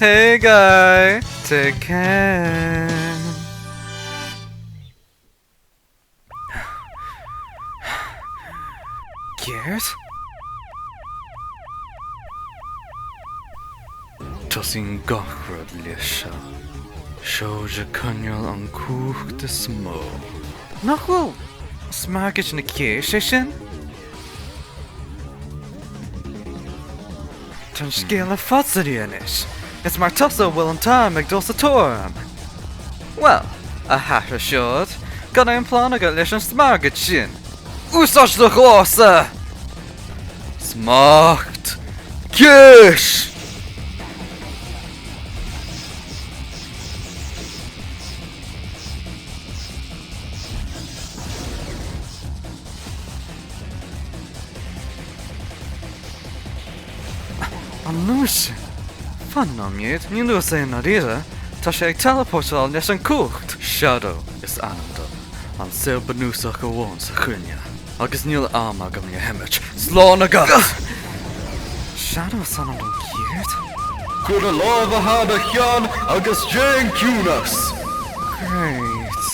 Hey guy! Take care! Céard? Tosaíonn gach rud leis seo. Seoid ag coinneáil an cumhacht is mó. Nach bhfuil smaragaid na céis é sin? Tá an scéal ar fad soiléir anois. Is mar tusa a bhfuil an t-arm ag dul sa tóir orm. Bhuel, a hathra seoid, cad é an plean agat leis an smaragaid sin? Úsáid do ghlórsa! Smacht! Céis! An luas sin! Fan nóiméad, ní luas é i ndáiríre, tá sé ag teileaportáil leis an cumhacht! Shadow is ainm dom, an saol bunúsach amháin sa chruinne, agus níl am agam le himirt. Slán agat! Shadow is ainm dom céard? Cuir do lámha thar do cheann agus déan ciúnas! Great.